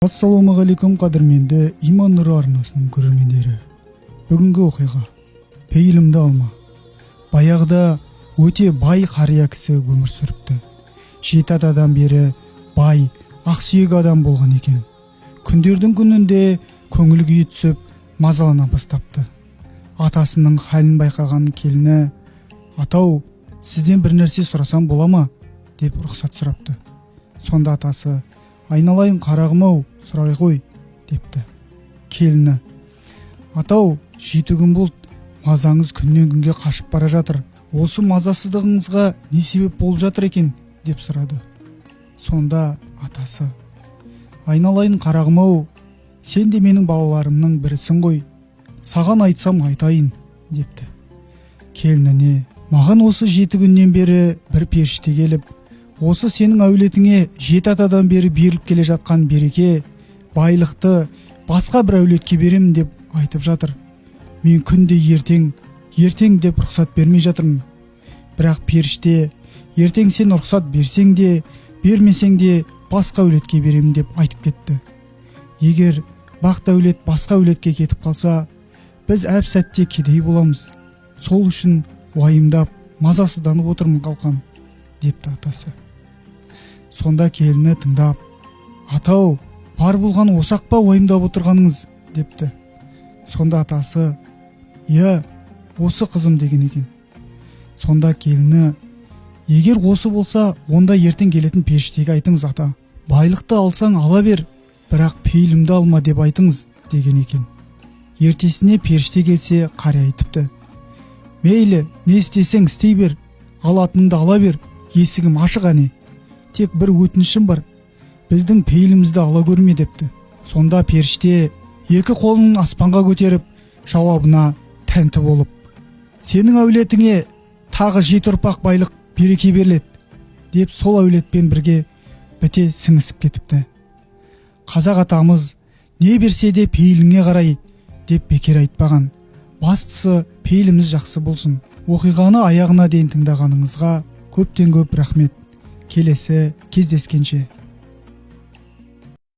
Ассалаумағалейкум, қадірменді «Иман нұры» арнасының көрермендері! Бүгінгі оқиға: «Пейілімді алма». Баяғыда өте бай қария кісі өмір сүріпті. Жеті атадан бері бай, ақсүйек адам болған екен. Күндердің күнінде көңіл күйі түсіп, мазалана бастапты. Атасының халін байқаған келіні: «Атау, сізден бір нәрсе сұрасам бола ма?» – деп рұқсат сұрапты. Сонда атасы: «Айналайын қарағым ау, сұрай ғой», – депті. Келіні: «Атау, 7 күн болды, мазаңыз күннен күнге қашып бара жатыр. Осы мазасыздығыңызға не себеп болып жатыр екен?» – деп сұрады. Сонда атасы: «Айналайын қарағым ау, сен де менің балаларымның бірісің ғой, саған айтсам айтайын», – депті. Келініне: «Маған осы 7 күннен бері бір періште келіп, осы сенің әулетіңе жеті атадан бері беріліп келе жатқан береке, байлықты басқа бір әулетке беремін деп айтып жатыр. Мен күнде ертең, ертең деп рұқсат бермей жатырмын. Бірақ періште ертең сен рұқсат берсең де, бермесең де, басқа әулетке беремін деп айтып кетті. Егер бақ дәулет басқа әулетке кетіп қалса, біз әп сәтте кедей боламыз. Сол үшін уайымдап, мазасызданып отырмын, қалқам», – депті атасы. Сонда келіні тыңдап: «Атау, бар болған осы ақ па уайымдап отырғаныңыз?» – депті. Сонда атасы: «Иә, осы, қызым», – деген екен. Сонда келіні: «Егер осы болса, онда ертең келетін періштеге айтыңыз, ата, байлықты алсаң ала бер, бірақ пейілімді алма деп айтыңыз», – деген екен. Ертесіне періште келсе, қария айтыпты: «Мейлі, не істесең істей бер, алатыныңды ала бер, есігім ашық, әне. Тек бір өтінішім бар, біздің пейілімізді ала көрме», – депті. Сонда періште екі қолын аспанға көтеріп, жауабына тәнті болып: «Сенің әулетіңе тағы жеті ұрпақ байлық, береке беріледі», – деп, сол әулетпен бірге біте сіңісіп кетіпті. Қазақ атамыз «Не берсе де пейіліңе қарай» деп бекер айтпаған. Бастысы, пейіліміз жақсы болсын. Оқиғаны аяғына дейін тыңдағаныңызға көптен көп рахмет. Келесі кездескенше!